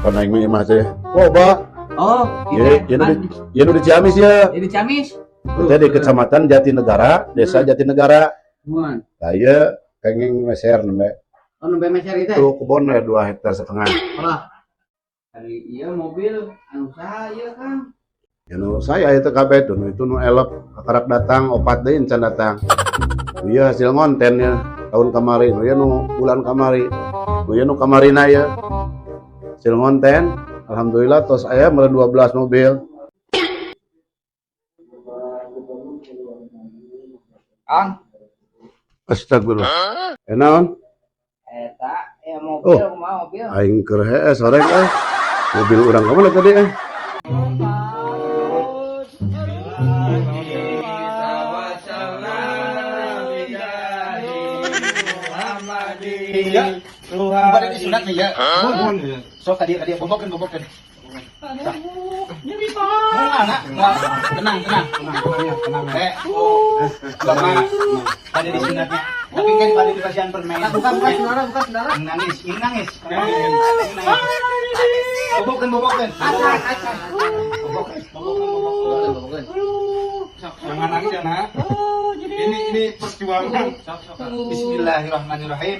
Pan aing mah imah teh. Loba. Oh, Ieu gitu. ieu nu di ieu nu di Ciamis ya. Ini Ciamis. Teh di Kecamatan Jatinegara, Desa Jatinegara. Muhun. Tah ieu kenging meser nembe. Oh, nembe meser itu. Tuh kebon we 2 hektar setengah. Lah. Ari ieu mobil anu saha ieu, Kang? Ya nu saya itu kabeh tuh, nu itu nu elep kakarak datang, opat deui encan datang. Iya hasil ngonten ya tahun kamari, nu ieu nu bulan kamari. Nu ieu nu kamarina ya. Hasil ngonten, alhamdulillah tos aya meureun 12 mobil. Kang, Astagfirullah. Eh naon? Eta ya mobil Oh. kumaha mobil? Aing keur heueuh sorek eh. Mobil urang ka mana tadi eh? Ya, bade disunat nih ya. Sok tadi tadi bobokeun bobokeun. Moal nak, moal. Tenang, tenang, tenang, tenang. Eh, bapak pada disunatnya. Tapi kan pada dipasihan permen. Bukan, bukan saudara, bukan saudara. Nangis, ini nangis. Nangis. Bobokeun, bobokeun. Bobokeun, bobokeun, bobokeun. Jangan nangis ya, Nak. Ini perjuangan. Bismillahirrahmanirrahim.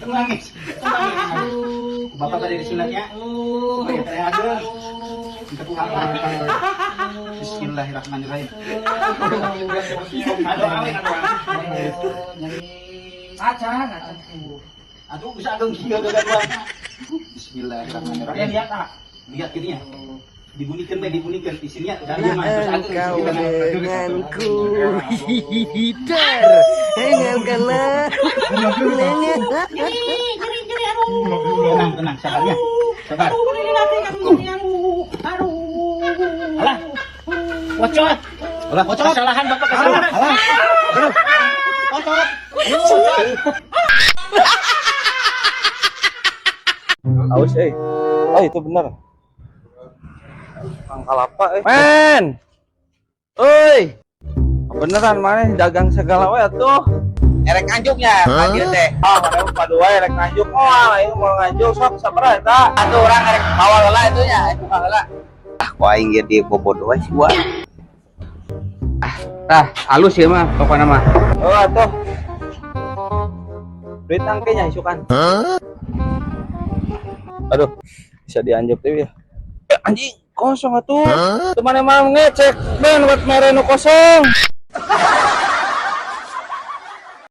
Nangis. Nangis. Bapak tadi disunatnya. Supaya terhadir. Bismillahirrahmanirrahim. Aduh, amin, aduh. Acan, acan. Aduh, bisa ageng kieu gagaduan. Bismillahirrahmanirrahim. Lihat, ah. Lihat gini ya. Dibunyikan bae, dibunyikan isinya dari mah terus ageng Engkau kita denganku hider enggalkanlah. Tenang, tenang, sabar ya. Sabar. Alah. Pocot. Alah, pocot. Kesalahan Bapak, kesalahan. Alah. Pocot. Aus eh. Oh, itu bener. Kalapa eh. Men. Oi. Beneran maneh dagang segala we atuh. Erek nganjuknya, panggil teh. Ah, maneh mah padu wae rek nganjuk moal aing mau nganjuk sok sabaraha eta? Atuh urang erek mawa heula itu nya, erek buka heula. Ah, kok aing ge di bobodo we si gua. Ah, tah, halus ieu mah pokona mah. Oh, atuh. Duit angke nya isukan. Aduh, bisa dianjuk teh ya. Eh, anjing, kosong atuh. Tuh maneh mah ngecek ben buat mere nu kosong.